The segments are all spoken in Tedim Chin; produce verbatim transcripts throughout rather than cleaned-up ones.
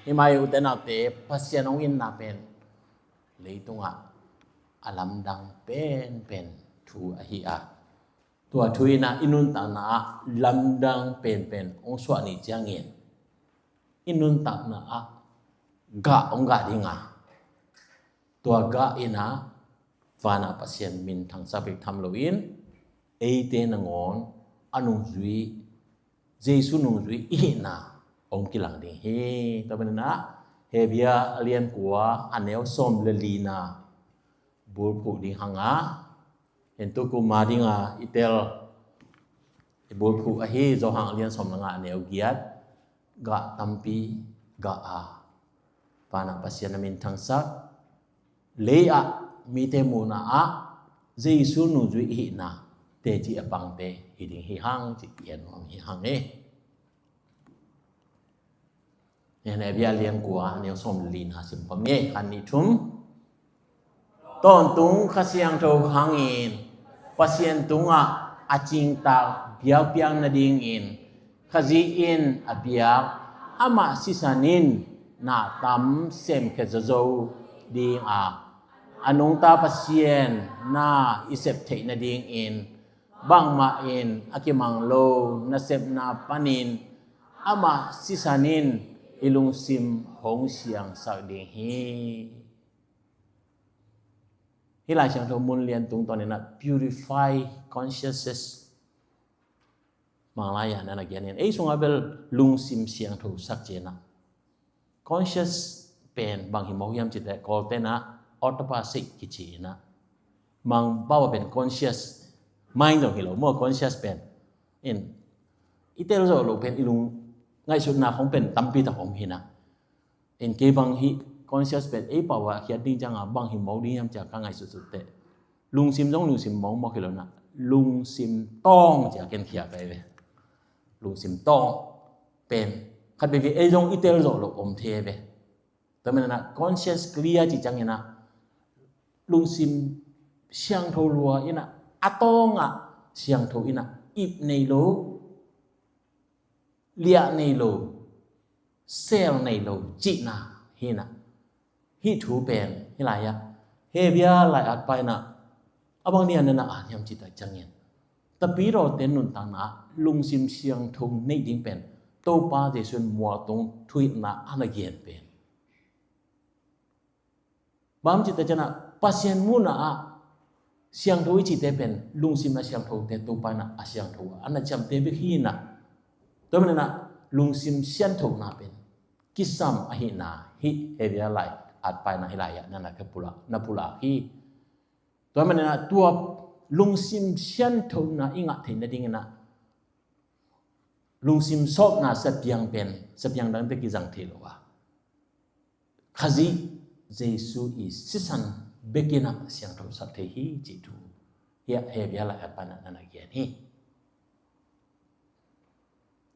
Himah i ute naute, Pasian hong itna pen leitungah a lamdang penpen thu ahi a, tua thu in ah i nuntakna ah lamdang penpen hong suah ni ciangin i nuntakna ah gah hong gah ding a, tua gah in ah vanah Pasian minthangsak bek tham loin eite nangawn a nungzui, Jesu nungzui i hihna hong kilang ding hi. Tua manin ah Hebru a lian kua a neu sawm le lina bulphuh ding hang a, en tu kuma ding a i tel i bulphuh ahi Johan a lian sawm le nga a neu giat, gah tampi gah a, vanah Pasian a minthangsak, lei ah mite muhna ah Jesu nungzui i hihna teci a pangte hi ding hi hang ci i en nuam hi hang e. Hebru a lian kua a neu sawm le lina sim khawm ni, khat nih thum. Tawntung Kha Siangtho hangin Pasian tungah a cingtak biakpiak nadingin Khazih in a piak amah sisan in na tam semkhia zozo ding a, a nungta Pasian na i sep theih nadingin bangmah in a kimang lo nasepna panin amah sisan in i lungsim hong siangsak ding hi. Hih Lai Siangtho mun lian tungtawn in ah purify consciences. Manglai ah na na gen in ei sungah bel lungsim siangtho sak ci in ah, conscious pen bang hi mawk hiam cih teh Kawlte in ah autopsy kici in ah, Mangpau ah pen conscious mind zong hi lo maw, conscious pen in i tel zawh loh pen i lung ngaihsutna khong pen tampi tak om hi in ah, in kei bang hih conscious pen ei pau ah khiat ding ciang a bang hi mawk ding hiam ci a ka ngaihsutsut teh lungsim zong lungsim mawkmawk hi lo in ah, lungsim tawng ci a ken khiat ka hi ve. Lungsim tawng pen khat veve ei zong i tel zawh loh om thei ve. Tua manin ah conscience clear cih ciangin ah lungsim siangtho lua in ah, a tawng ah siangtho in ah, ip nei lo, liah nei lo, sel nei lo cihna hi in ah, hih thu pen hih lai ah Hebru lai-at pa in ah a bang ni a na na at hiam cih tak ciangin, Tapidaw te nuntakna ah lungsim siangtho neih ding pen Topa Jesu in mualtung thuhilhna a na gen pen. Bang hiam cih tak ciangin ah Pasian muhna ah siangtho i cihte pen lungsim a siangthote Topa in ah a siangtho a na ciamteh bek hi in ah, tua manin ah lungsim sianthona pen kisam ahihna hih Hebru lai-at pa in ah hih lai ah na na ka pulak, na pulak hi. Tua manin ah tua lungsim sianthona i ngah theih nadingin ah lungsim sawpna sapiang pen sapiang dangte kizang thei lo a, Khazih Jesu i sisan bek in ah siangtho sak thei hi cih thu hih Hebru lai-at pa in ah na na gen hi.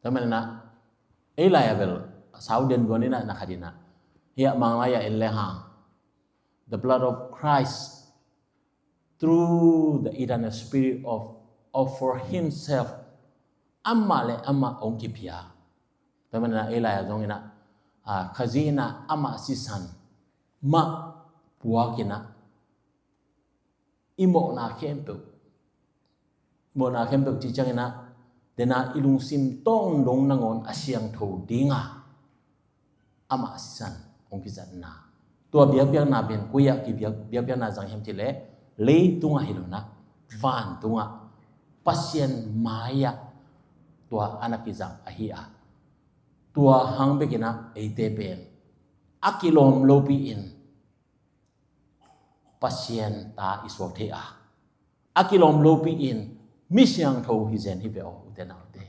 Tua manin ah ei lai ah bel sau den duan in ah na khat in ah hih Manglai ah en le hang, the blood of Christ through the eternal spirit of, of for himself, amah le amah hong kipia. Tua manin ah ei lai ah zong in ah, ah, Khazih in ah amah sisan mah puak in ah i mawhna khempeuh, i mawhna khempeuh cih ciangin ah, den a i lungsim tawng dong nangawn a siangtho ding a, amah sisan hong kizatna. Tua biakpiakna pen koi ah kibiak, biakpiakna zang hiam cih leh leitung ah hi lo in ah, vantung ah Pasian mai ah tua a na kizang ahi a, tua hang bek in ah eite pen a kilawm lopi in Pasian ta i suak thei a, a kilawm lopi in mi siangtho hi zen hi ve aw ute naute.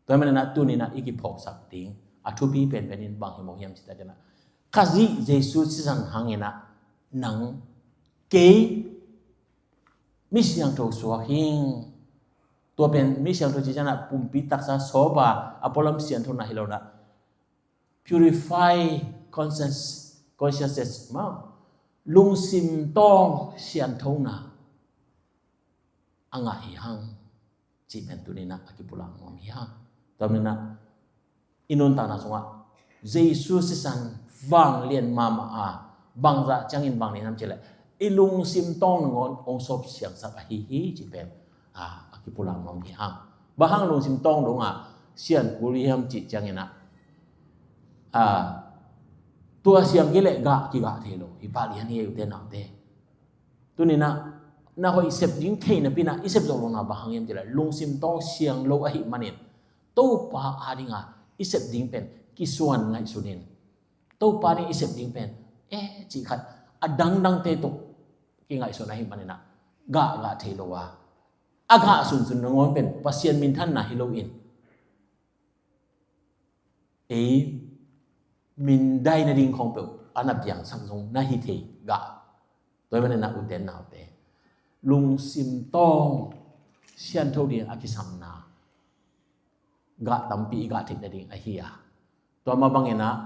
Tua manin ah tuni in ah i kiphawksak ding a thupi penpen in bang hi mawk hiam cih tak ciangin ah, Khazih Jesu sisan hangin ah nang kei mi siangtho suak hing. Tua pen mi siangtho cih ciangin ah pumpi taksa sawp a, a pualam sianthona hi lo in ah, purify conscience, consciousness maw, lungsim tawng sianthona a ngah hi hang cih pen tuni in ah a kipulak nuam hi hang. Tua manin ah i nuntakna sungah Jesu sisan vanglian mahmah a, bangzah ciangin vanglian hiam cih leh i lungsim tawng nangawn hong sawp siangsak ahi hi cih pen a, a kipulak nuam hi hang. Bang hang lungsim tawng dongah sian kul hiam cih ciangin ah, a, tua siang kei leh gah kigah thei lo hi pah lian hi, ute naute. Tuni-in ah na hoih sep ding thei napi-in ah i sep zo lohna bang hang hiam cih leh lungsim tawng siang lo ahih manin Topa adingin i sep ding pen kisuan ngaihsun in, Topa adingin i sep ding pen, eh, cih khat a dangdangte tawh kingaihsun ahih manin ah gah gah thei lo a, a gah sunsun nangawn pen Pasian minthanna hi loin ei mindai nading khawng peuh a na piangsak zong na hi thei gah. Tua ahih manin ah ute naute, lungsim tawng siangtho ding a kisamna gah tampi i gah theih nading ahi a, tua mah bangin ah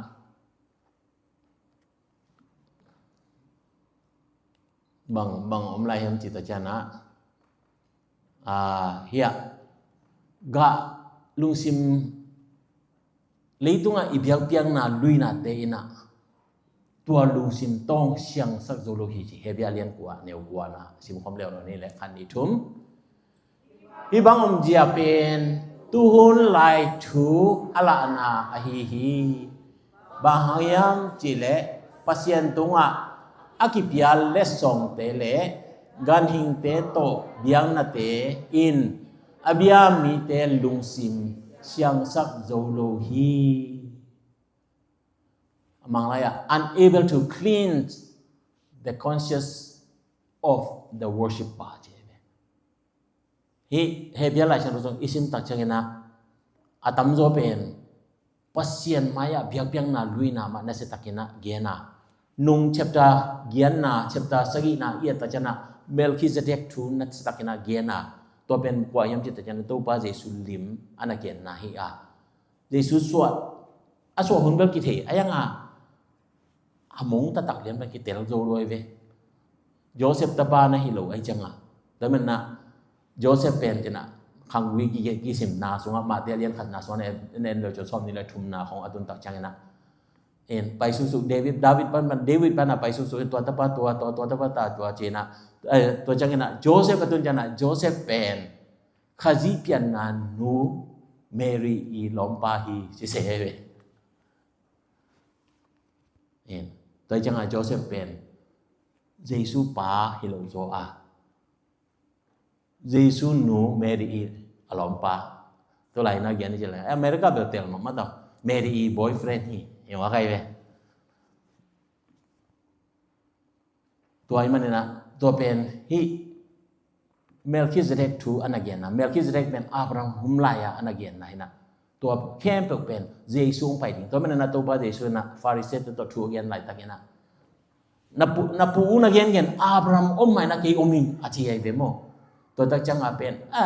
bang, bang om lai hiam cih tak ciangin ah, a, hiah gah lungsim leitungah i biakpiakna luinate in ah tua lungsim tawng siangsak zo lo hi ci. Hebru a lian kua, neu kua na simkhawm leu ni leh khat, nih, thum. Hih bang omzia pen tuhun lai thu a lahna ahi hi. Bang hang hiam cih leh Pasian tungah a kipia letsongte le ganhingte tawh biaknate in a bia mite lungsim siangsak zo lo hi. A Mang lai-ah, unable to cleanse the conscience of the worshipper, ci hi ve. Hih Hebru Laisiangtho sung i sim tak ciangin ah a tamzaw pen Pasian mai-ah biakpiakna luina mah nasiatakin ah gen a, nung chapter giatna, chapter sagihna i et tak ciangin ah Melchizedek thu nasiatakin ah gen a, tua pen kua hiam cih tak ciangin ah Topa Jesu lim a na genna hi a, Jesu suah, a suah hun bel kithei a, a yang a a mong taktak lian pen kitel zo lo hi ve. Joseph tapa na hi lo ahih ciangin ah, tua ahih manin ah Joseph pen ci-in ah khanggui ki, ki, kisimna sungah, Matthai a lian khatna sungah na en, na en leh tua sawmnih le thumna khawng a tun tak ciangin ah, en, pai suksuk David, David pan, pan, David pan a pai suksuk, tua tapa tua, tua, tua tapa ta tua ci-in ah, eh, tua ciangin ah Joseph a tun ciangin ah Joseph pen Khazih pianna nu Mary i lawmpa hi ci se hi ve. En, tua ciangin ah Joseph pen Jesu pa hi lo zaw a, Jesu nu Mary i a lawmpa. Tua lai-in ah gen hi ci leh America bel tel mahmah ta, Mary i boyfriend hi, hi mawk hi ve. Tua ahih manin ah tua pen hih Melchizedek thu a na genna, Melchizedek pen Abraham hun lai-a a na genna hi-in ah, tua khempeuh pen Jesu hong pai ding. Tua ahih manin ah Topa Jesu in ah Pharisee-te tawh thu a gen laitakin ah, na pu, na pu uh na gengen Abraham om mah in ah kei om ing a ci hi ve maw. Tua tak ciangin ah pen, a,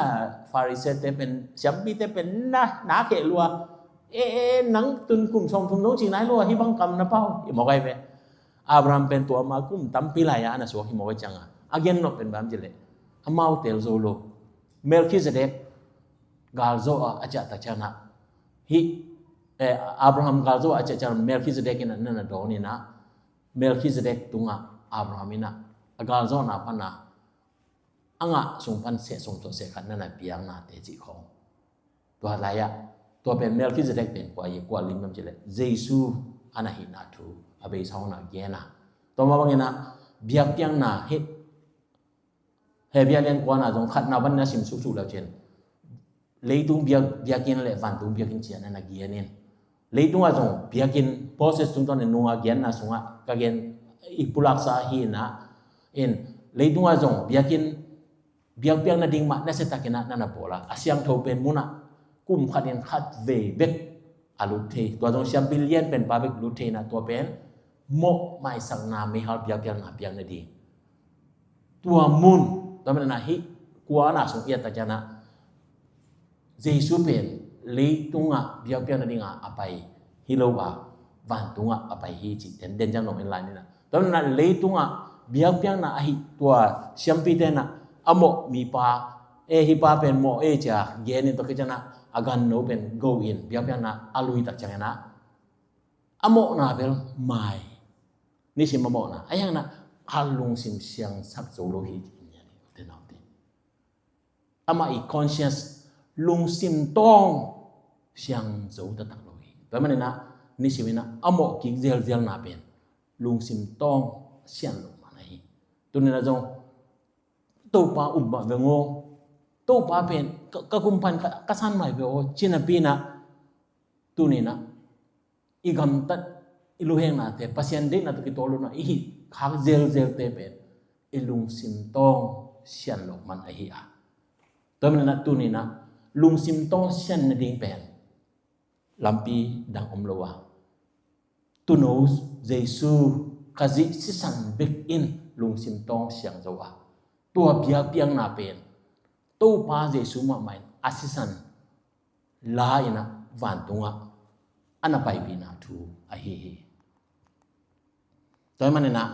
Pharisee-te pen, siampite pen na, na kheh lua. E, e, nang tun kum sawmthum dong cih nai lo a, hih bang kam na pau, hi mawk hi ve. Abraham pen tua mah kum tampi lai-a a na suak hi mawk hi ciangin ah, a gen nop pen bang hiam cih leh amau tel zo lo. Melchizedek galzawh a, a ciah tak ciangin ah, hih, eh, Abraham galzawh a, a ciah ciangin ah Melchizedek in ah na na dawn in ah, Melchizedek tungah Abraham in ah a galzawhna pan a a ngah sung pan seh sawm tawh seh khat na na piaknate cih khawng. Tua lai-ah tua pen Melchizedek pen kua hi, kua lim hiam cih leh Jesu a na hihna thu a beisa hong na gen a. Tua mah bangin ah biakpiakna hih Hebru a lian kuana zong khatna pan na sim suksuk leu cin, leitung biak, biakinn le vantung biakinn ci-a na na gen in. Leitungah zong biakinn, Moses tungtawn in nunga genna sungah ka gen i pulaksa ahi-in ah, in, leitungah zong biakinn, biakpiakna ding mah nasiatakin ah na na bawl a, a siangtho pen munah kum khat in khat vei bek a lut thei. Tua zong siampi lian pen pa bek lut thei-in ah, tua pen mawh maisakna, meihal biakpiakna piakna ding. Tua mun, tua mun ah hih kuana sung i et tak ciangin ah Jesu pen leitungah biakpiakna dingah a pai hi lo a, vantungah a pai hi cih den den ciang nong en lai ni na. Tua mun ah leitungah biakpiakna ahi tua siampite in ah a mawh mipa, e, hih pa pen mawh e ci-a gen in, tua khit ciangin ah a ganno pen go in biakpiakna a lui tak ciangin ah a mawhna bel mai. Nisim a mawhna. A hiangna a lungsim siangsak zo lo hi. Amah i conscience lungsim tawng siang zo taktak lo hi. Tua maninah nisim inah a mawh kik zelzelna pen lungsim tawng sian lo man ahi. Tuninah zong Topa um mah veng aw, Topa pen ka, ka kum pan ka, ka san mai veng aw, cinapinah tuninah i gamtat i luhengnate Pasian deihna tawh kitawl lo-in i hih khak zelzelte pen i lungsim tawng sian lo man ahi a. Tua maninah tuninah lungsim tawng sian nading pen lampi dang om lo a, Tuuno Jesu Khazih sisan bek in lungsim tawng siang zo a, tua biakpiakna pen Topa Jesu mahmah in a sisan la inah vantungah a na paipihna thu ahi hi. Tua maninah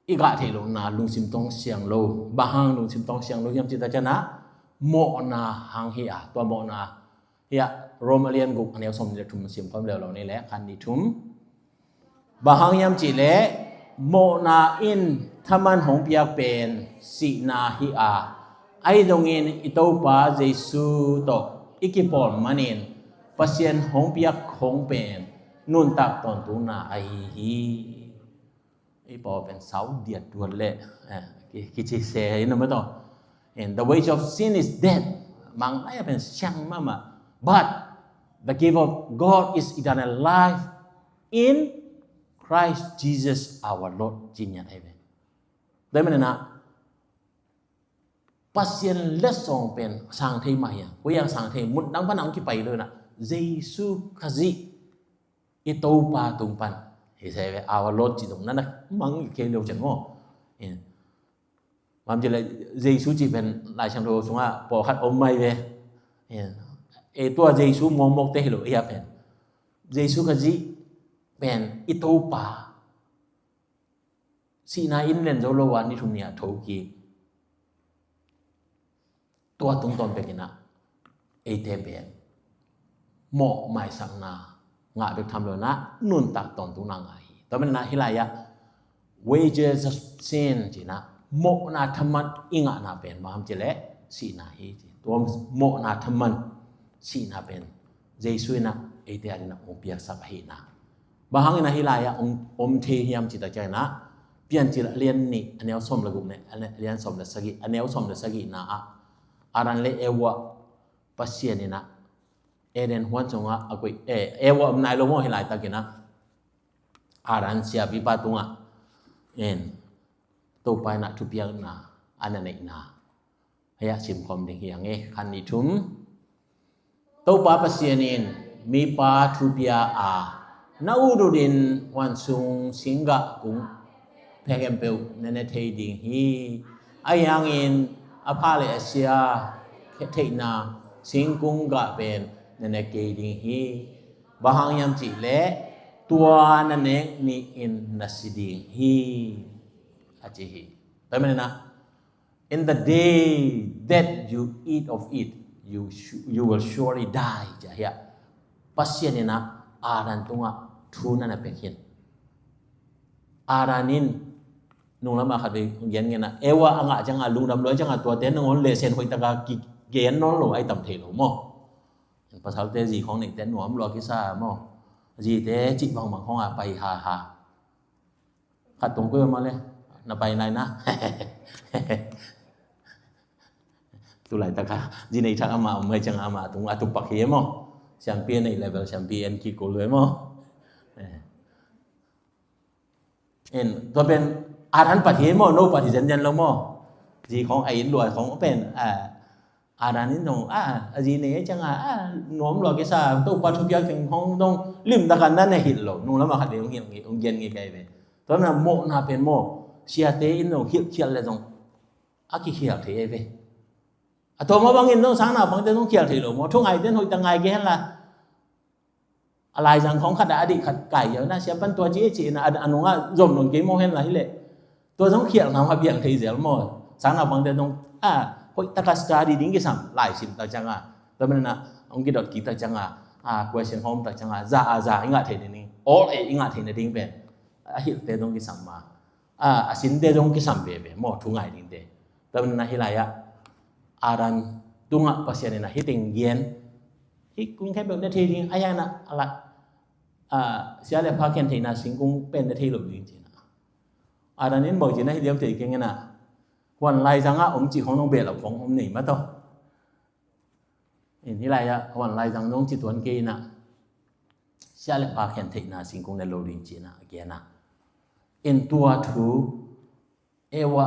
i gah theih lohna lungsim tawng siang lo. Bang hang lungsim tawng siang lo hiam cih takcianah mawhna hang hi a, tua mawhna hi a. Rom a lian guk a neu sawm le thum sim khawm leuleu ni le khan ni thum. Bang hang hiam cih leh mawhna in thaman hong piak pen sihna hi a, ahi zongin i Topa Jesu tawh i kipawl manin Pasian hong piak khong pen nuntak tawntungna ahi hi. I pawl pen sau diat duat leh, eh, ki, kici se hi na maw taw. And the wage of sin is death. Mang lai pen siang mahmah. But the gift of God is eternal life in Christ Jesus our Lord. Ci ngiat ahi ve. Tua maninah Pasian letsong pen sang thei mah hi a. Koi ah sang thei, mut dang pan ah hong kipai lo inah Jesu Khazih i Topa tung pan hi se ve. Our Lord ci dong na na mang kei lo ciang aw. Bang hang hiam cih leh Jesu cih pen Lai Siangtho sungah pawlkhat om mai ve. E, tua Jesu mawkmawkte hi lo, i a pen Jesu Khazih pen i Topa. Sihna in len zo lo a ni thum ni a thokik. Tua tungtawn bek inah eite pen mawh maisakna ngah bek tham lo inah nuntak tawntungna ngah hi. Tua maninah hih lai-ah wages of sin ci-inah mawhna thaman i ngahna pen bang hiam cih leh sihna hi ci. Tua mawhna thaman sihna pen Jesu inah eite adingin hong piaksak ahihna. Bang hangin ah hih lai-ah hong om thei hiam cih takcianginah Piancil a lian nih a neu sawm le guk le a lian sawm le sagih, a neu sawm le sagihna ah Adam le Eva Pasian inah Eden huan sungah a koih, eh, Eva om nai lo maw, hih laitakinah Adam siapipa tungah en Topa inah thupiakna a na neihna hei-ah simkhawm ding hi hang e. Khan ni thum. Topa Pasian in mipa thupia a, na utut in huan sung singgah kung phekem peuh na ne thei ding hi. Ahi hangin a pha le a sia theihna singkung gah pen na ne kei ding hi. Bang hang hiam cih leh tua na nek ni-in na si ding hi, a ci hi. Tua maninah In the day that you eat of it, you, you will surely die, ci a hi a. Pasian inah Adam tungah thu na na pek hi. Adam in nunglam ah khat vei gen ngen a, Eva a ngah ciangah lungdam lua ciangah tuate nangawn lehsen hoihtaka kigen nawn lo, ai tam thei lo maw. Pasalte zi khawng neihte nuam lua kisa maw. Zite cih bangbang khawngah pai haha. Khat tong koi om a le na pai nai na. Tu laitaka zi nei thak ama om mai ciang ama tung a tupak hi e maw. Siampi a neih level siampi en kik kul hi e maw. En tua pen Adam pat hi e maw, no pat hi zenzen lo maw. Zi khawng a in luai khawng pen a Adam in zong a, a zi nei ciangin a nuam lua kisa, Topa thupiak teng hong zong limtakin na ne hilh lo. Nunglam ah khat vei hong hilh ngei, hong gen ngei ka hi ve. Tua na mawhna pen maw, siate in zong hilhkhial le zong a kikhial thei hi ve. A tua mah bangin zong sang naupangte zong khial thei lo maw. Thungaite in hoihtak ngai kei hen la. A laizang khawng khat ah a deih khat kai ziau na, siapan tua ci e ci in a, a nungah zom nawn kei maw hen la hi leh. Tua zong khialhna mah piang thei zel maw. Sang naupangte zong a hoihtaka study ding kisam, lai sim tak ciangin. Tua maninah hong kidot kik tak ciangin a, question hong om tak ciangah za a za i ngah theih nading, all a i ngah theih nading pen a hilhte zong kisam ma, a, a sinte zong kisam veve maw, thu ngai dingte. Tua manin ah hih lai-ah Adam tungah Pasian in ah hih teng gen, hih kung khempeuh ne thei ding, a hiang ah a la, a, sia le pha khen theihna singkung pen ne thei lo ding ci-in ah. Adam in bang ci-in ah hih diam thei keng in ah, huan laizang ah om cih khong nong behlap khong om nei mah tawh. In hih lai-ah huan laizang zong ci tuan kei in ah, sia le pha khen theihna singkung ne lo ding ci-in ah a gen ah. In tua thu Eva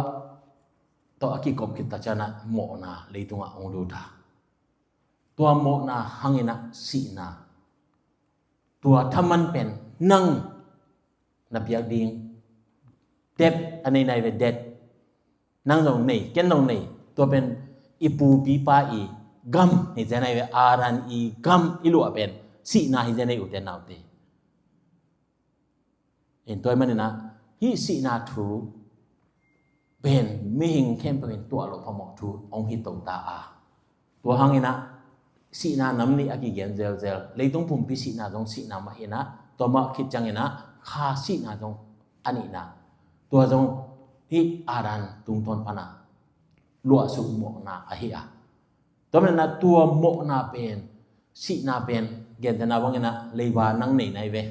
tawh a kikop khit tak ciangin ah mawhna leitungah hong lut a. Tua mawhna hangin ah sihna, tua thaman pen nang na piak ding, debt a nei nai ve, debt. Nang zong nei, ken zong nei. Tua pen i pupipa i gam hi zen ai ve, Adam i gam i luah pen sihna hi zen ai, ute naute. In tua manin ah hih sihna thu pen mihing khempeuh in tuah loh phamawh thu hong hi to ta a. Tua hangin ah sihna nam nih a kigen zelzel. Leitung pumpi sihna zong sihna mah in ah, tua mah khit ciangin ah kha sihna zong a nihna. Tua zong hih Adam tungtawn pan ah luahsuk mawhna ahi a. Tua manin ah tua mawhna pen, sihna pen, gentehna bangin ah leiba nang nei nai ve.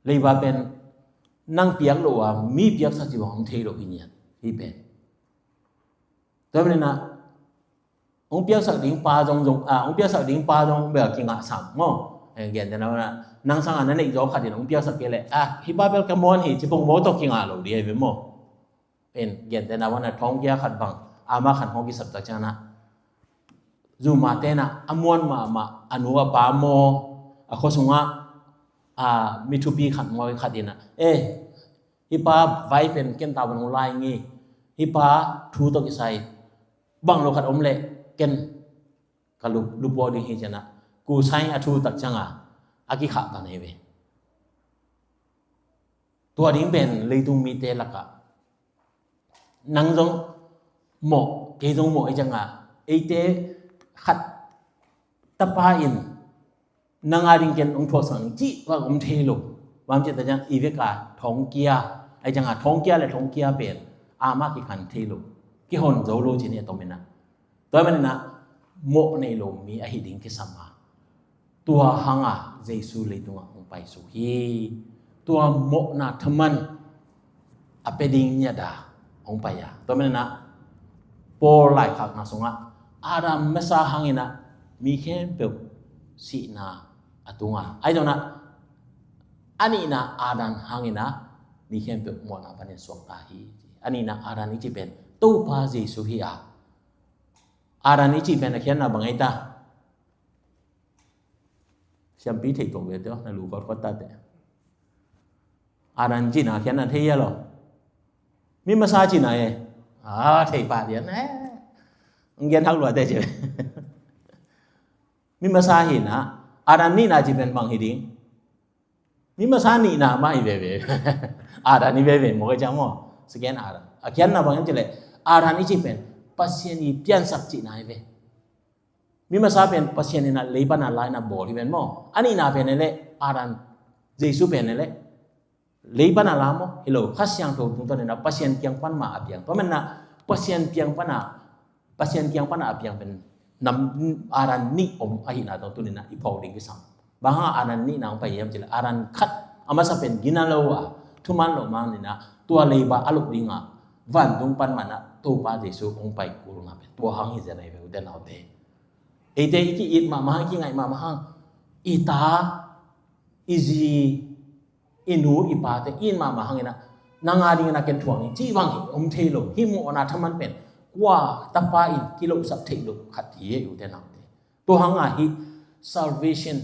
Leiba pen nang piak lo a, mi piaksak cih bang hong thei lo hi ngiat, hih pen. Tua manin ah hong piaksak ding pa zong zong, a, hong piaksak ding pa zong bel kingah sam maw. Eh, gentehna bangin ah nang sangin na neih zaw khat in hong piaksak kei leh, a, hih pa bel ka muan hi ci pongmaw tawh kingah lo ding ahi ve maw. Pen gentehna bangin ah thongkia khat bang, ama khat hong kisap tak ciangin ah, zumate in ah a muan mahmah a nu a pa maw, a khua sungah, a, mi thupi khat maw khat in ah, eh, hih pa vai pen ken tawh hong lai ngi, hih pa thu tawh kisai bang lo khat om leh ken ka lup, lup ding hi ci-in ah, ku sai a thu tak ciangin a kikhah pan ahi ve. Tua ding pen leitung mite lakah nang zong mawh, kei zong mawh ahi ciangin, eite khat tapa in nang a ding ken hong thuaksak ning cih bang om thei lo. Bang ci tak ciang i vek a thongkia, ahi ciangin thongkia le thongkia pen amah kikhan thei lo, kihon zo lo ci-in a tom in ah. Tua manin ah mawh nei lo mi ahi ding kisam a. Tua hangin Jesu leitungah hong paisuk hi. Tua mawhna thaman a pia ding ngiat a hong pai a. Tua manin ah Paul laikhakna sungah Adam masa hangin ah mi khempeuh sihna a tung a. Ahi zongin ah a nihna Adam hangin ah mi khempeuh mawhna panin suakta hi. A nihna Adam i cih pen Topa Jesu hi a. Adam i cih pen a khiatna bang ei ta? Siampi thei tuak ve teh, na lu kawtkawt ta teh. Adam cihna khiatna thei hia lo? Mi masa cihna e. A, thei pah lian e. Ngian hak lua teh ci. Mi masa hi na. Adam nihna cih pen bang hi ding? Mi masa nihna mah hi veve. Adam hi veve maw, ka ciang maw. Second Adam. A khiatna bang hiam cih leh Adam i cih pen Pasian i piansak cihna hi ve. Mi masa pen Pasian in ah lei pan a la in ah bawl hi ven maw. A nihna pen e leh Adam, Jesu pen e leh lei pan a la maw, hi lo, Kha Siangtho tungtawn in ah Pasian kiang pan mah a piang. Tua manin ah Pasian kiang pan a, Pasian kiang pan a a piang pen nam, Adam nih om ahihna tawh tuni in ah i phawk ding kisam. Bang hang Adam nihna hong pai hiam cih leh Adam khat a masa pen gina lo a, thuman lo mang in ah tua leiba a lop ding a vantung pan mah in ah Topa Jesu hong pai kulna pen tua hang hi zen ahi ve, ute naute. Eite i ki-it mahmah hang, i kingaih mahmah hang, i ta, i zi, i nu, i pate i it mahmah hang in ah nang a ding in ah ken thuak ning cih bang hi om thei lo. Hih mawhna thaman pen kua tapa in kilohsak theih loh khat hi e, ute naute. Tua hang a hih salvation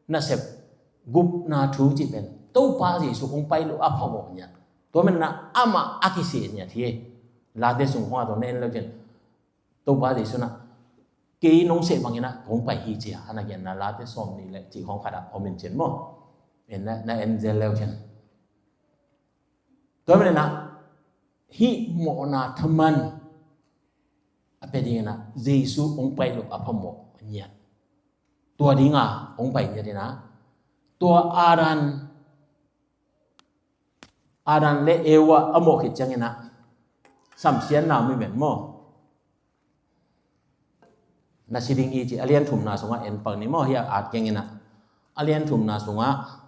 nasep, gupna thu cih pen Topa Jesu hong pai loh a phamawh ngiat. Tua manin ah amah a kiseh ngiat hi e. Late sung khawng a tawh na en leu cin Topa Jesu in ah kei nong seh bangin ah kong pai hi ci a, a na genna Late sawmnih le cih khawng khat ah om in cin maw. En na, na en zel leu cin. Tua manin ah hih mawhna thaman a pia ding in ah Jesu hong pai loh a phamawh ngiat. Tua dinga hong pai ngiat inah, tua Adam, Adam le Eva a mawh khit cianginah samsiatna om hi ven maw? Na si ding hi ci, a lian thumna sungah en pak ni maw, hi a at kenginah. A lian thumna sungah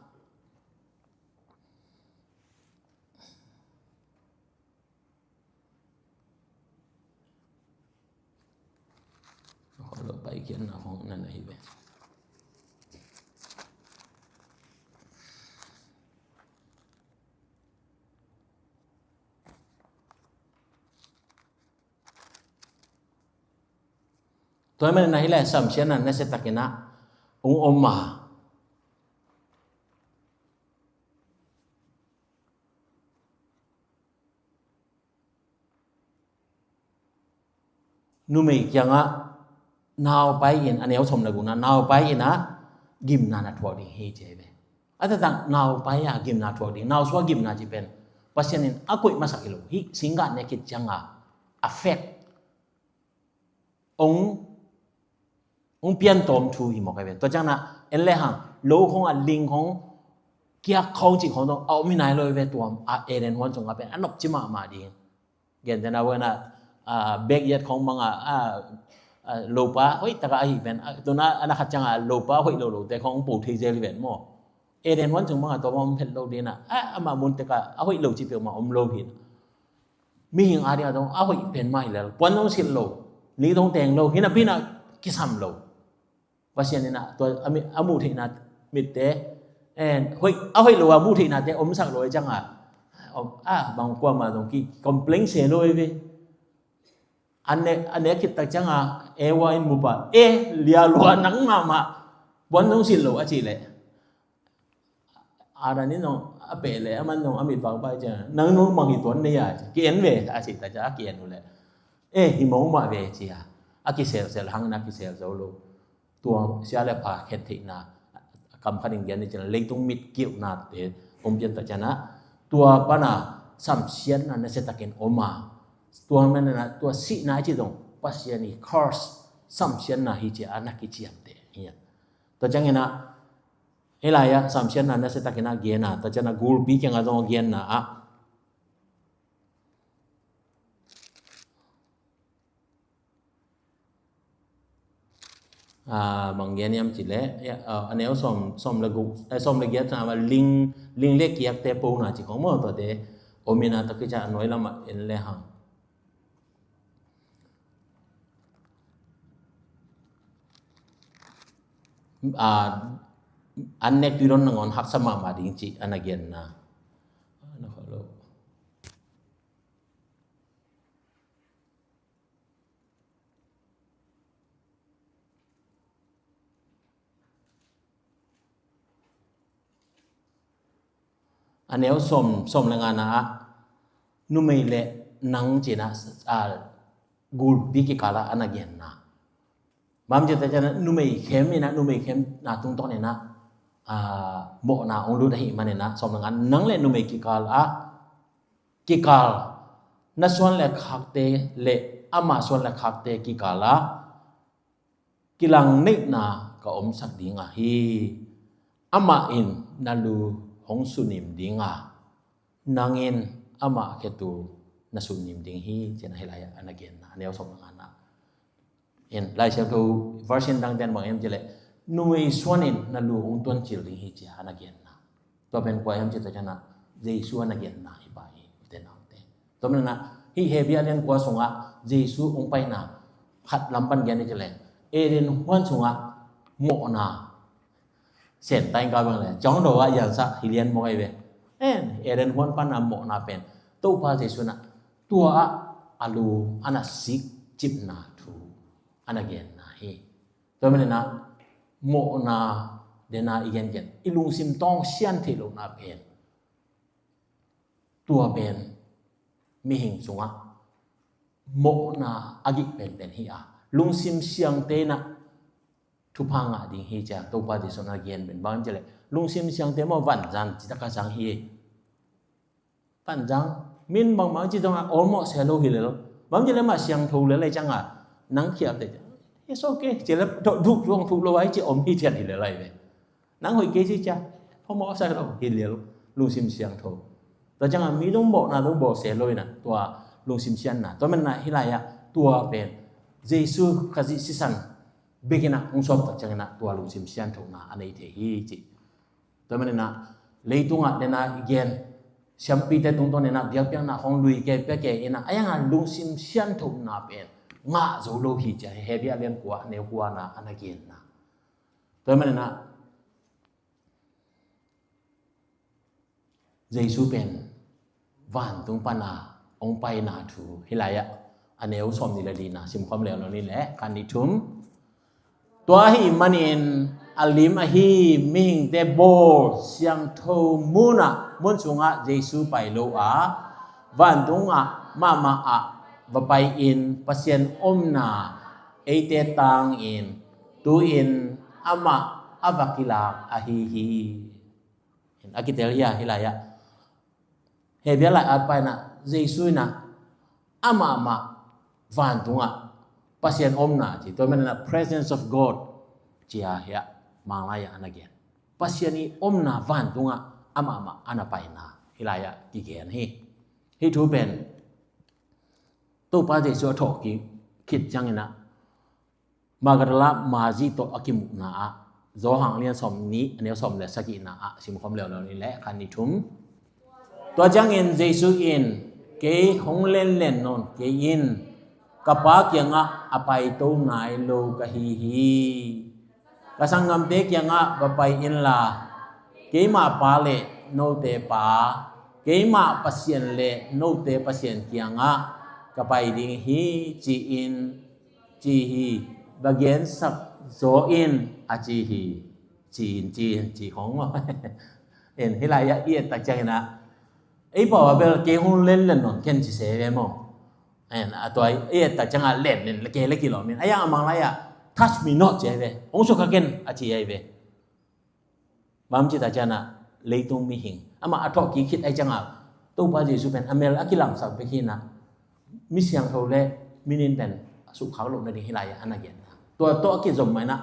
Kholo paikhiatna khong na na hi ve. Tua hi manin ahi lai samsiatna nasia takinah hong om a, numei kiangah nau pai in, a neu sawm le gukna, nau pai inah gimna na thuak ding hi ci hi ve. A taktak nau pai a gimna thuak ding, nau suak gimna ci pen Pasian in a koih masak hi lo, hih singgah ne khit cianga a fek hong, hong piantawm thu hi mawk ahi ve. Tua cianginah en le hang lo khong a ling khong kiak khong cih khong dong a om hi nai lo hi ve. Tua a Eden huan sungah pen a nopci mahmah ding. Gentehna bek inah, ah, backyard khong bangah, ah, ah, lopa hoih takah ahi pen, ah, tuna a na khat ciangah lopa hoih lo lote khong hong po thei zel hi pen maw? Eden huan sung bangah tua bang om phet lo dinah, ah, amah mun tekah a hoih lo cih peuhmah om lo hi. Mihing a dingah zong a hoih pen mah hi lel, puan zong silh lo, li zong teng lo, hi napi inah kisam lo. Pasian inah tua a mi-, a muh theihna mitte, eh, hoih, a hoih lo a muh theihnate omsak lo a cianga, om, ah, bang kuamah zong ki complain se lo hi ve. A nek, a nek khit tak cianga Eva in mu pah, eh, lia lua nang mahmah, puan zong silh lo a cih leh Adam in zong a peh leh, aman zong a mit vak pai ciang, nang zong bang hi tuan nei a ci, ki en ve a cih tak ciang a ki en uh leh, eh, hi mawk mah ve ci a, a kiselsel hangin a kisel zo lo. Tua sia le pha khen theihna, kam khat in gen ni ciang, leitung mit kiuhnate hong pian tak ciangah, tua pana samsiatna nasia takin om a, tua manah tua sihna i ci zong Pasian i curse, samsiatna hi ci a na kiciamteh hi a. Tua cianginah hih lai-ah samsiatna nasia takin a gen a, tua cianah gulpi kiangah zong a genna ah, ah, bang gen hiam cih leh, ah, a neu sawm, sawm le guk, eh, sawm le giat ciang ah ling, ling le kiakte pona ci khong maw, tuate om inah, tua khit ciang a nuai lamah en le hang. Ah, an nek tui dawn nangawn haksa mahmah ding cih a na genna. A neu sawm, sawm le ngana ah numei le nang ci-in ah, ah, gulpi kikal ah a na genna. Bang ci ta ciang ah numei khem in ah, numei khemna tungtawn in ah, ah, mawhna hong lut ahih manin ah, sawm le nga, nang le numei kikal ah, kikal, na suan le khakte le amah suan le khakte kikal ah kilang neihna ka omsak ding ahi. Amah in na lu hong sunim ding a, nang in amah khetul na sunim ding hi, ci-in ah hih lai-ah a na genna, a neu sawm le ngana. In, Lai Siangtho version dangte'n bang hiam cih leh, numei suan in na lu hong tuancil ding hi, ci-a a na genna. Tua pen kua hiam cih tak ciang ah, Jesu a na genna hi pah hi, ute naute. Tua manin ah, hih Hebru a lian kua sungah Jesu hong paina khat lam pan gen ni cih leh, Eden huan sungah mawhna, Satan in kau bang leh, cawng do ah yansak hi lian mawk ahi ve. En, Eden huan pan a mawhna pen Topa Jesu in ah tua ah a lu a na sik cipna thu a na genna hi. Tua manin ah mawhna, den a i gengen, i lungsim tawng sian theih lohna pen, tua pen mihing sungah mawhna a gih penpen hi a, lungsim siangte in ah thupha ngah ding hi, ci-a Topa Jesu in a gen pen bang hiam cih leh, lungsim siangte maw, vanzan citak a zang hi. Vanzan, min bangmah ci zong a awlmawh se lo hi lel. Bang hiam cih leh amah siangtho lel ahih ciang a, nang khial teh, It's okay. Ci le, duh, duh, duh, duh lo ai ci om hi ciat hi le lai ve. Nang hoih kei ci cia. Phamawh sa lo hi le lungsim siangtho. Tua ciangah mi dong bawlna dong bawl se lo inah tua lungsim sianna. Tua manah hi lai-ah tua pen Jesu Khazih sisan bekinah hong sawp tak cianginah tua lungsim sianthona a nei thei hi ci. Tua maninah leitungah dena i gen siampite tungtawn inah biakpiakna hong lui kei pia kei inah a yangah lungsim sianthona pen ngah zo lo hi cia. Hebru a lian kua a neu kuana a na genna. Tua maninah Jesu pen vantung pana hong paina thu hi lai-ah a neu sawm nih le lina simkhawm leuleu ni le khan ni thum. Tua ahih manin a lim ahi mihingte bawl siangtho munah mun sungah Jesu pai lo a vantungah mahmah ah va pai-in Pasian omna eite tangin tu-in amah a va kilak ahi hi. A kitel hi a hi lai-ah Hebru lai-at paina Jesu inah amah amah vantungah Pasian omna ci tua manah presence of God cia hi a Manglai-ah a na gen Pasian i omna vantungah amah amah a na paina hi lai-ah kigen hi. Hih thu pen Topa Jesu a thawh kik khit cianginah Magdala Mari tawh a kimuhna ah Johan lian sawm nih a neu sawm le sagihna ah simkhawm leuleu ni le khan ni thum. Tua ciangin Jesu in kei hong lenlen nawn kei in ka Pa kiangah a paito nai lo ka hi hi. Ka sanggamte kiangah va pai inla keimah Pa le note Pa, keimah Pasian le note Pasian kiangah ka pai ding hi ci-in ci hi. Va gensak zaw in a ci hi. Ci-in ci-in ci khong maw? En hi lai-ah i et tak cianginah ei pau a bel kei hong lenlen nawn ken ci se ve maw? En a tua i et tak ciangah lenlen kei le kilawm in a yang a Manglai-ah touch me not ci ai ve. Hong sukha ken a ci ai ve. Bang ci tak cianah leitung mihing amah a thawh kik khit ai ciangah Topa Jesu pen a mel a kilamsak bek hinah mi siangtho le minin pen a sukkhak loh nading hi lai-ah a na genna. Tua tawh a kizom mainah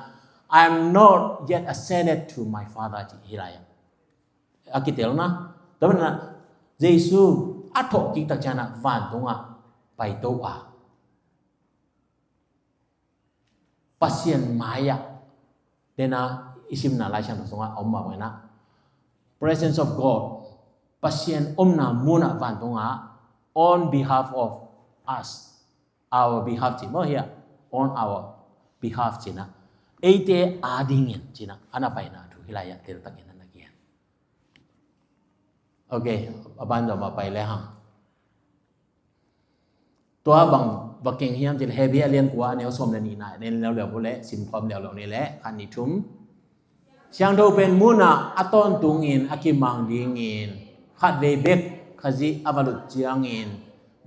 I am not yet ascended to my Father ci hi lai-ah a kitelna. Tua manah Jesu a thawh kik tak cianah vantungah paito a Pasian mai-ah dena i simna Lai Siangtho sungah a om mah bangin ah presence of God, Pasian omna munah vantungah on behalf of us, our behalf ci maw hiah, on our behalf cinah eite adingin cinah a na paina thu hi lai-ah teltakin a na gen. Ok, a ban zom a pai le hang. Tua bang va keng hiam cih leh Hebru a lian kua a neu sawm le nihna en leuleu uh leh simkhawm leuleu ni leh khan ni thum. Siangtho pen munah a tawntungin a kimang dingin khatvei bek Khazih a va lut ciangin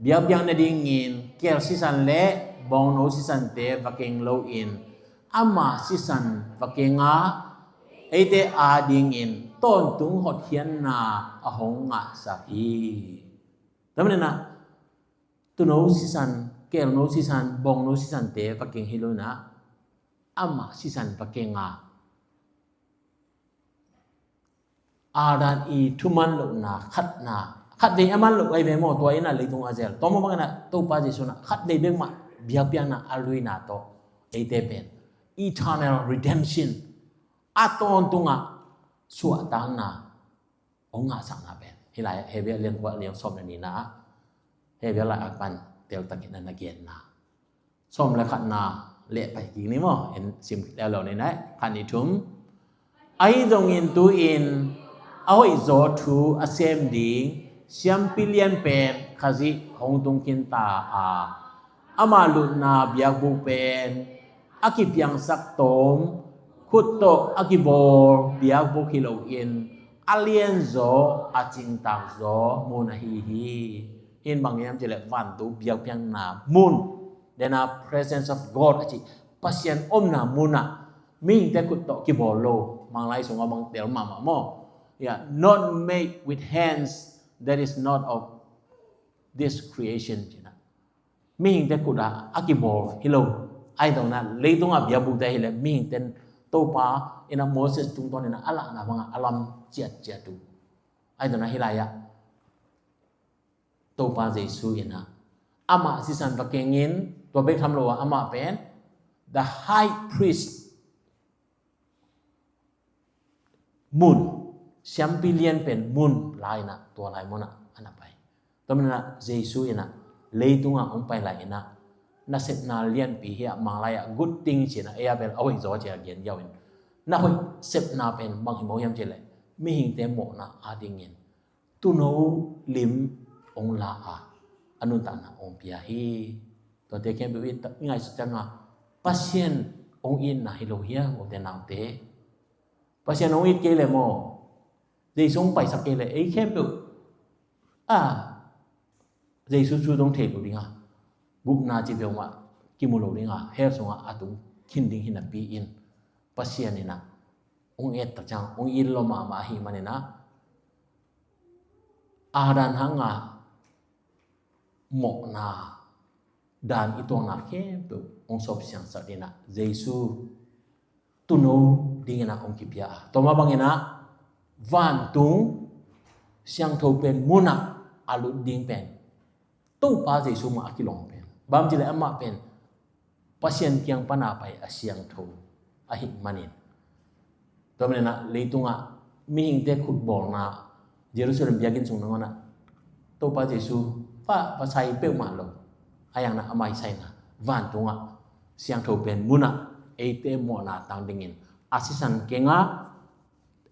biakpiak nadingin kel sisan le bawngno sisante va keng loin ama sisan va keng a eite adingin tawntung hotkhiatna a hong ngahsak hi. Tua maninah tuuno sisan, kelno sisan, bawngno sisante va keng hi lo inah ama sisan va keng a Adam i thuman lohna khatna khatvei a man loh ai ve maw? Tua inah leitung a zel tua maw bangin ah Topa Jesu inah khatvei bek mah biakpiakna a luina tawh eite pen eternal redemption a tawntungah suahtakna hong ngahsakna pen hi lai-ah Hebru a lian kua a lian sawm le nihna ah Hebru lai-at pan teltakin a na genna sawm le khatna leh pai kik ni maw? En sim leuleu ni nai khan ni thum. Ahi zongin tu-in a hoihzaw thu a sem ding siampi lian pen Khazih hong tung khin ta a ama lutna biakbuk pen a kipiangsak tawm khut tawh a kibawl biakbuk hi loin a lianzaw a cingtakzaw mun ahi hi. Hih in bang hiam cih leh vantung biakpiakna mun, dena presence of God a cih Pasian omna munah mihingte khut tawh kibawl lo, Manglai sungah bang tel mahmah maw? Yeah, not made with hands, that is not of this creation cinah mihingte khut ah a kibawl hi lo. Ahi zongin ah leitungah biakbukte hi leh mihingte'n Topa in ah Moses tungtawn in ah a lahna bangah a lam ciatciat uh. Ahi zongin ah hih lai-ah Topa Jesu in ah amah sisan va kengin, tua bek tham lo ah amah pen the high priest mun, siampi lianpen mun la in ah tua lai munah a na pai. Tua manin ah Jesu in ah leitungah hong pai lai in ah nasepna lianpi hi a, Manglai ah good thing ci-in ah, ei a bel a hoih zaw ci-a gen ziau in, na hoih sepna pen bang hi mawk hiam cih leh mihingte mawhna adingin tuuno lim hong la a, a nuntakna hong pia hi. Tuate khempeuh i ngaihsut ciangin Pasian hong itna hi lo hiam, ute naute? Pasian hong it kei leh maw, Jesu hong paisak kei leh ei khempeuh a, Jesu thu zong thei lo ding a, gupna ci peuhmah kimu lo ding a, hell sungah a tung khin ding hi napi in, Pasian in ah hong et tak ciang hong it lua mahmah ahih manin ah, a dan hangah mawhna dan i tuakna khempeuh hong sawp siangsak in ah Jesu tuuno dingin ah hong kipia a, tua mah bangin ah vantung siangtho pen munah a lut ding pen Topa Jesu mah a kilawm pen, bang hang hiam cih leh amah pen Pasian kiang pan a pai a siangtho ahih manin. Tua manin ah leitungah mihingte khutbawlna, Jerusalem biakinn sung nangawn ah Topa Jesu va, va sai peuhmah lo. Ahi zongin ah amah i saina vantungah siangtho pen munah eite mawhna tang dingin a sisan keng a,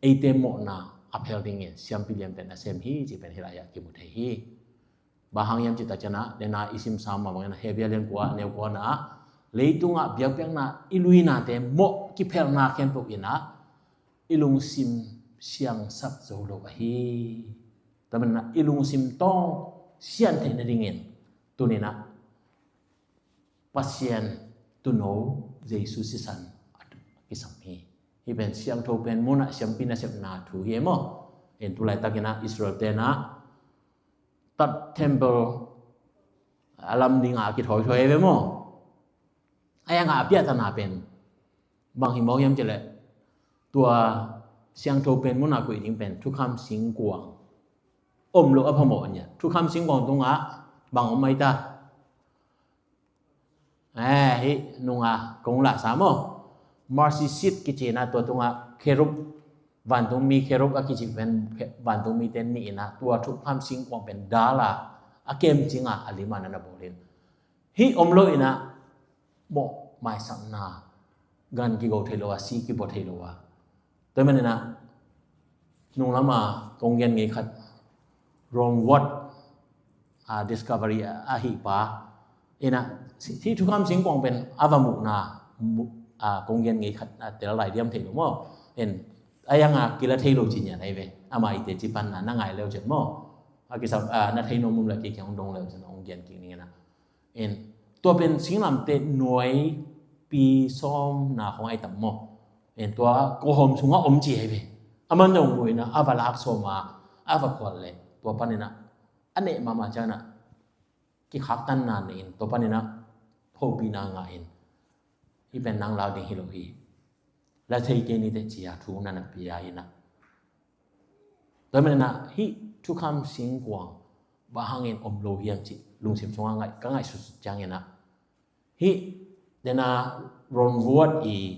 eite mawhna a phel dingin siampi lianpen a sem hi cih pen hih lai-ah kimu thei hi. Bang hang hiam cih tak ciangin ah, dena i simsa mah bangin ah, Hebru lian kua, neu kua na ah, leitungah biakpiakna i luinate mawh kiphelhna khempeuh in ah i lungsim siangsak zo lo ahi. Tua manin ah i lungsim tawng sian theih nadingin tuni-in ah Pasian tuuno Jesu sisan a kisam hi. Hih pen siangtho pen munah siampi nasepna thu hi e maw. En, tu laitakin ah Israel-te'n ah Third Temple a lam dingin a kithoithoi e ve maw. Ahi zongin ah a piahtana pen bang hi mawk hiam cih leh, tua siangtho pen munah koih ding pen thukham singkuang om loh a phamawh nia. Thukham singkuang tungah bang om mai ta? Eh, hih nungah kong lahsa maw, mercy seat kici-in ah, tua tungah kherub, vantungmi kherub a kici pen, vantungmite nih in ah tua thukham singkuang pen dal a, a kemcing a, a lim a na na bawl in. Hih om loin ah mawh maisakna, gan kigo thei lo a, si kibua thei lo a. Tua manin ah nunglam a kong gen ngei khat, Ron Ward a discovery a, a hih pa in ah, hih thukham singkuang pen a va muhna, mu-, a, kong gen ngei khat a tel lai diam thei lo maw. En, a yang a kila thei lo ci nia nai ve. Amah i teci panna na ngai leu cin maw, a kisam, a, na thei nuam leh kei kiang hong dong leu cin hong gen kik ning in ah. En, tua pen singlamteh nuai pi sawmna khong ai tam maw. En, tua kawhawm sungah om ci ai ve. A man zong muh in ah a va lak sawm a, a va khual leh tua panin ah a neh mahmah ciangin ah kikhaktanna nei in, tua panin ah hopihna ngah in, hih pen nang lau ding hi lo hi, la thei kei ni teh ci-a thu na na pia in ah. Tua manin ah hih thukham singkuang bang hangin om lo hiam cih lungsim sungah ngaih, ka ngaihsutsut ciangin ah, hih dena Ron Ward i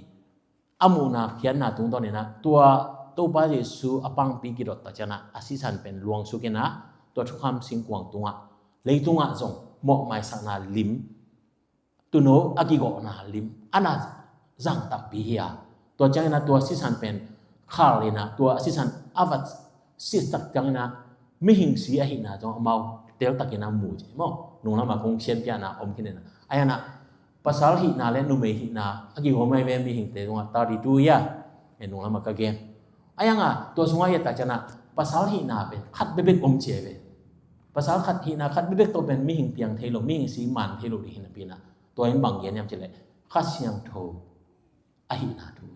a muhna khiatna tungtawn in ah, tua Topa Jesu a pangpi kidot tak ciangin ah a sisan pen luangsuk in ah, tua thukham singkuang tungah, leitungah zong mawh maisakna lim, tuuno a kigawhna lim a na zang takpi hi a. Tua ciangin ah tua sisan pen khal in ah, tua sisan a va sit tak ciangin ah mihing si ahihna zong amau teltakin ah mu ci maw. Nunglam a kong sianpiakna om khin in ah, ahi zongin ah pasal hihna leh numei hihna a kigawm ai ve, mihingte zong ah thirty-two hi a. En, nunglam a ka gen, ahi zongin ah tua sungah i et tak ciangin ah pasal hihna pen khat bekbek om ci ai ve. Pasal khat hihna khat bekbek tawh pen mihing piang thei lo, mihing si man thei lo ding hi napi in ah, tua in bang gen hiam cih leh Kha Siangtho ahihna thu.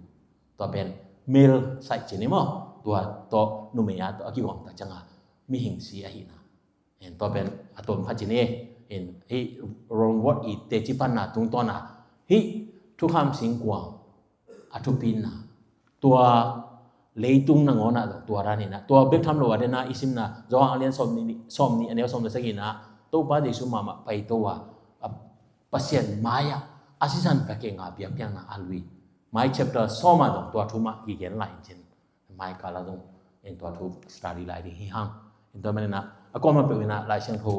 Tua pen male side ci ni maw, tua tawh numei a tawh a kigawm tak ciangin ah mihing si ahihna. En, tua pen a tawm khat ci ni. En, hih Ron Ward i teci panna tungtawn a Hih thukham singkuang a thupina, tua leitung nangawnah zong tua daninah, tua bek tham lo a dena i simna Johan a lian sawm nih, sawm nih a neu sawm le saginah Topa Jesu mahmah paito a, a Pasian mai-ah a sisan ka kenga biakpiakna a lui. Mai chapter sawm ah zong tua thumah kigen lai in cin. Mai kala zong in tua thu study lai ding hi hang. In tua manina a kawma peuh ina Lai Siangtho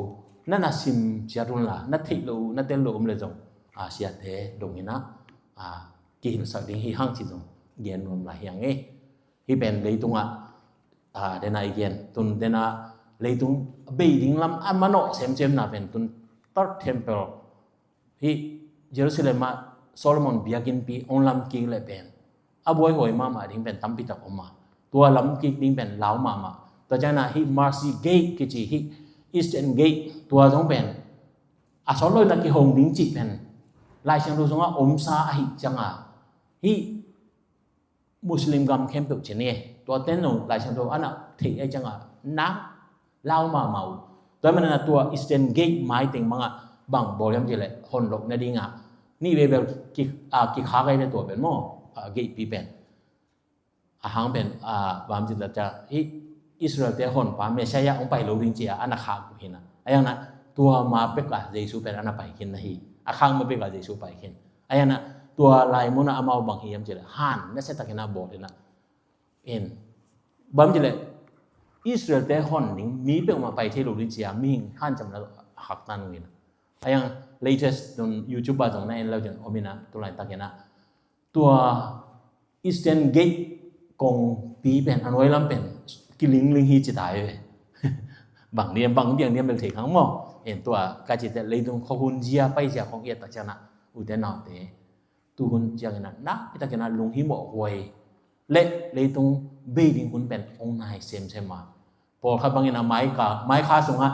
na na sim ciat unla, na theih lo, na tel lo um le zong a siate dongina a kihilhsak ding hi hang ci zong gen nuam lai hi hang e. Hih pen leitungah a dena i gen tun dena leitung bei ding lam a manawh semsemna pen tun Third Temple hih Jerusalem ah Solomon biakinnpi hong lam kik le pen a buaihuai mahmah ding pen tampi tak om a, tua lam kik ding pen lau mahmah. Tua ciangin ah hih Mercy Gate kici hih Eastern Gate tua zong pen a sawt lo in a kihong ding cih pen Lai Siangtho sungah omsa ahih ciangin hih Muslim gam khempeuh ci ni, tua ten lo Lai Siangtho a na theih ahih ciangin nak lau mahmah uh. Tua manina tua Eastern Gate mai teng bangah bang bawl hiam cih leh hon loh nadingah nih veibel ki, a, kikhak ahi ve tua pen maw, a, gate pi pen. A hang pen, a, bang ci ta ca hih Israel te honpa Messiah hong pai lo ding ci a, a na khak uh hi na. A yang na tua ma pek a Jesu pen a na pai khin na hi. A khak ma pek a Jesu pai khin. A yang na tua lai mun a amau bang hi hiam cih leh han nasia takin a bawl hi na. In bang ci leh Israel te hon ding mi peuhmah pai thei lo ding ci a, mihing hanciam na haktan uh hi na. A yang latest tun YouTube ah zong na en lo cin om hi na, tu laitak hi na. Tua Eastern Gate kongpi pen a nuai lam pen kilingling hi ci ta hi ve. Bang diam, bang diam diam bel thei khang maw. En tua ka ci te leitung khuahun zia pai zia khong i et tak ciangin ah ute naute, tuhun ciangin ah nakpi takin ah lunghimawh huai le leitung bei ding hun pen hong nai semsem a. Pawlkhat bangin ah mai ka, mai kha sungah,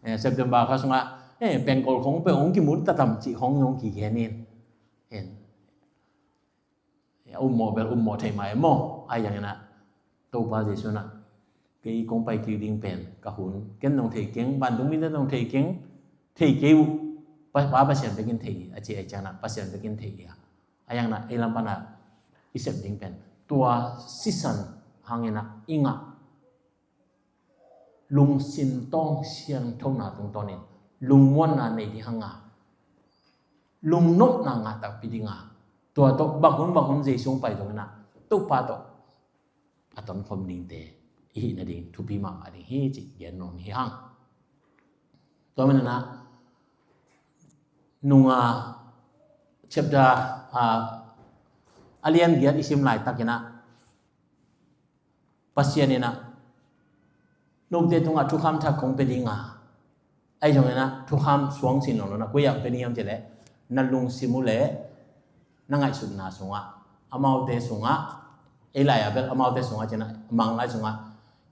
eh, September kha sungah, eh, pengkol khong pen hong kimun tatam cih khong hong kigen in. En. A ummawh bel ummawh thei mai maw. Ai zangin ah Topa Jesu in ah kei kong pai kik ding pen ka hun ken nong thei keng, vantung mite nong thei keng, thei kei uh, Pa, Pa Pasian bekin thei a ci ai ciangin ah Pasian bekin thei a. A yang na ei lam pan a i sep ding pen tua sisan hangin ah i ngah lungsim tawng siangthona tungtawnin lungmuanna nei ding hanga, lungnopna ngah takpi dinga, tua tawh bang hun bang hun Jesu hong pai zongin ah Topa tawh a tonkhawm dingte i hih nading thupi mahmah ding hi cih gen nuam hi hang. Tua manina nunga chapter, ah, a lian giat i sim laitakin ah Pasian in ah note tungah thukham thak kong pia dinga, ai zongin ah thukham suang sin lo lo na koi ah pia ding hiam cih leh na lungsim uh leh na ngaihsutna sungah, amaute sungah, ei lai a bel amaute sungah cin ah, Mang lai sungah,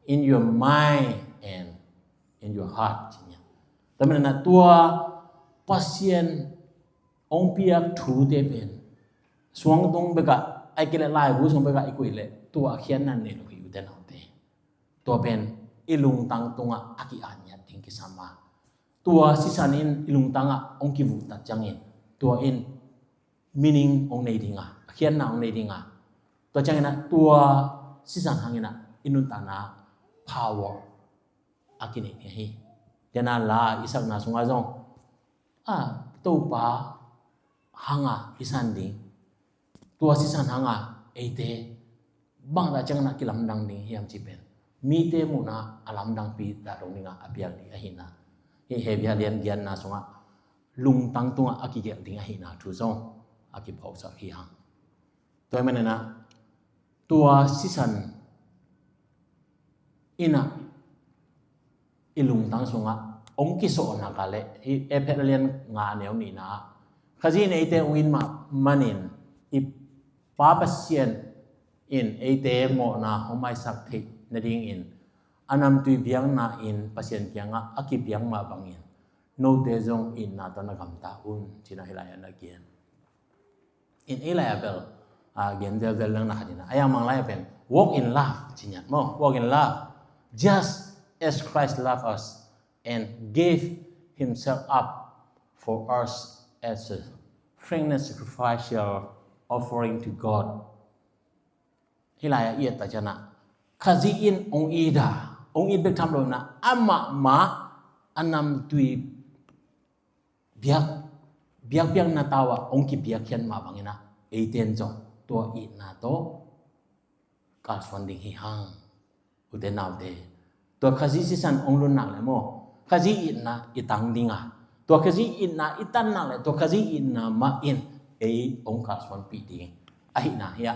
in your mind and in your heart ci nia. Tua manina tua Pasian hong piak thute pen suang tung bekah ai kei leh laibu sung bekah i kuih leh tua a khiatna nei lo hi ute naute. Tua pen i lungtang tungah a ki-at ngiat ding kisam a, tua sisan in i lungtangah hong kivuhtat ciangin tua in meaning hong nei dinga, a khiatna hong nei dinga. Tua ciangin ah tua sisan hangin ah i nuntakna power a kinei ni hi. Tena la i sakna sungah zong a Topa hanga i san ding, tua sisan hanga eite bangzah ciangin ah kilamdang ding hiam ci pen mite muhna a lamdangpi dah dong dinga a piak ding ahina. Hih Hebru a lian giatna sungah lungtang tungah a kigelh ding ahina thu zong a kiphawksak hi hang. Tua hi manina tua sisan in ah i lungtang sungah hong kisawhna ka leh hih Efesa lian nga a neu nihna ah Khazih in eite hong it mah manin i Pa Pasian in eite mawhna hong maisak theih nadingin a namtui biakna in Pasian kiangah a kipiak mah bangin note zong itna tawh na gamta un ci-in ah hih lai-ah na gen. In ei lai-ah bel a gen zelzel leng na khat in ah a yang Mang lai-ah pen walk in love ci-in ah maw, walk in love just as Christ loved us and gave himself up for us as a Frank na sacrificial offering to God. Hih lai-ah i et tak ciangin ah, Khazih in hong it a, hong it bek tham lo-in ah, amah mah a namtui biak, biakpiakna tau ah hong kibiakkhiat mah bangin ah, eite in zong tua itna tawh kalsuan ding hi hang. Ute naute, tua Khazih sisan hong lutnak le maw, Khazih itna i tang ding a, tua Khazih itna i tannak le tua Khazih itna mah in ei hong kalsuanpih ding ahihna hi a,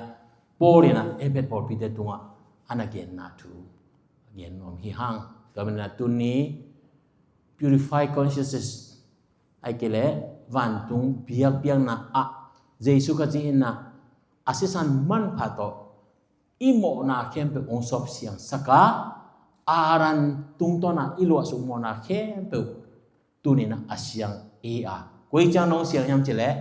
Paul in ah Efesa pawlpite tungah a na genna thu a gen nuam hi hang. Tua manin ah tuni purify consciences, ahih kei leh vantung biakpiakna ah Jesu Khazih in ah a sisan manpha tawh i mawhna khempeuh hong sawpsiangsak a, Aaron tungtawn a i luahsuk mawhna khempeuh tuni-in ah a siang hi a. Koi ciang nong siang hiam cih leh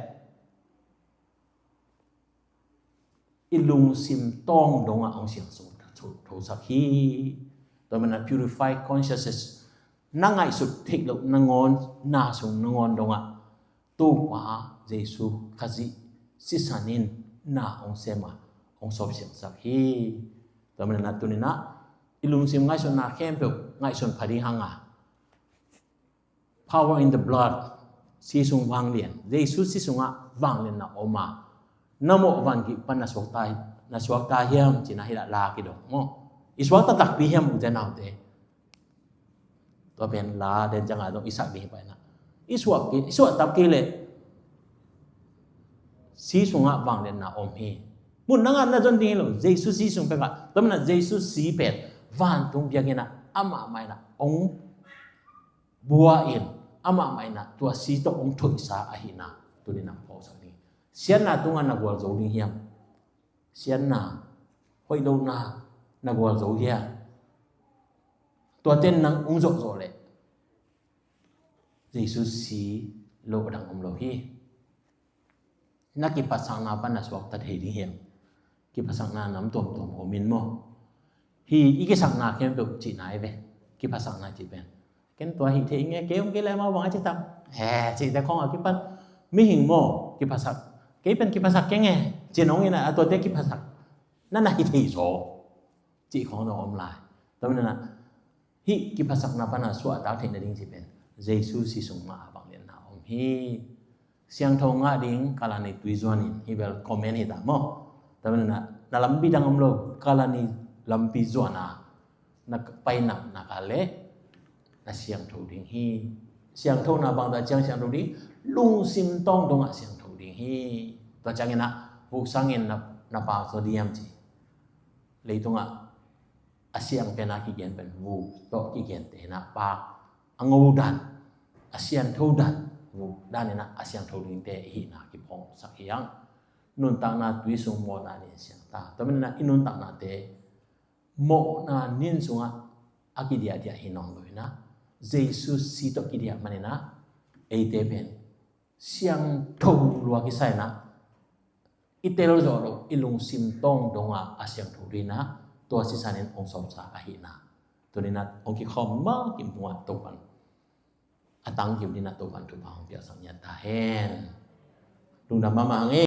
i lungsim tawng dongah hong siangtho, tho, thosak hi. Tua manin ah purify consciences, na ngaihsut theih loh nangawn, na sung nangawn dongah Topa Jesu Khazih sisan in na hong sem a, hong sawpsiangsak hi. Tua manin ah tuni-in ah i lungsim ngaihsutna khempeuh ngaihsun pha ding hang a, power in the blood, si sung vanglian, Jesu si sungah vanglianna om a, na mawh van kik pan na suakta, na suakta hiam ci-in ah hih lai-ah la kidong maw. I suakta takpi hiam ute naute? Tua pen la den ciangah zong i sak ding hi pah in ah, i suak kei, i suak tak kei leh si sungah vanglianna om hi. Mun nangah na zon ding hi lo, Jesu si sung pek ah. Tua manin ah Jesu si pen vantung biakinn ah amah mah in ah hong bua in, amah mah in ah tua si tawh hong thoihsa ahihna tuni-in ah phawksak ding. Siatna tungah na gualzo ding hiam? Siatna, hoih lohna na gualzo hiam? Tuate in nang hong zawhzawh leh Jesu si lo a dang om lo hi. Na kiphatsakna pan na suakta thei ding hiam? Kiphatsakna nam tuamtuam om in maw. Hih i kisakna khempeuh cihna hi ve. Kiphatsakna cih pen, ken tua hih thei ing e, kei hong kei leh amau bang a ci tam, he, cihte khawng a kipan, mihing maw kiphatsak, kei pen kiphatsak keng e, ci-in hong it a, a tuate kiphatsak na na hi thei zaw cih khawng zong om lai. Tua manin ah hih kiphatsakna pan a suahtak theih nading cih pen Jesu si sung mah a vanglianna om hi. Siangtho ngah ding kalani tui zuan in, hih bel comment hi ta maw. Tua manin ah na lampi dang om lo, kalani lampi zuan a na pai nak nak leh na siangtho ding hi. Siangthona bang tawh ciang siangtho ding? Lungsim tawng dongah siangtho ding hi. Tua ciangin ah vuk sangin na, na paak zaw diam ci. Leitungah a siang pen a kigen pen vuk tawh kigente in ah paak, a ngo dan, a siangtho dan, vuk dan in ah a siangtho dingte i hihna kiphawksak hi hang. Nuntakna tui sung mawhna nih siang ta. Tua manin ah i nuntaknate mawhna nin sungah a kidiahdiah hi nawn lo in ah, Jesu si tawh kidiah manin ah eite pen siangtho lua kisa in ah, i tel zawh loh i lungsim tawng dongah a siangtho ding in ah, tua sisan in hong sawpsa ahihna tuni-in ah hong kikhawm ma kim tungah Topa'n a tangkip ding in ah Topa'n thupha hong piaksak ngiat ta hen. Lungdam mahmah hang e.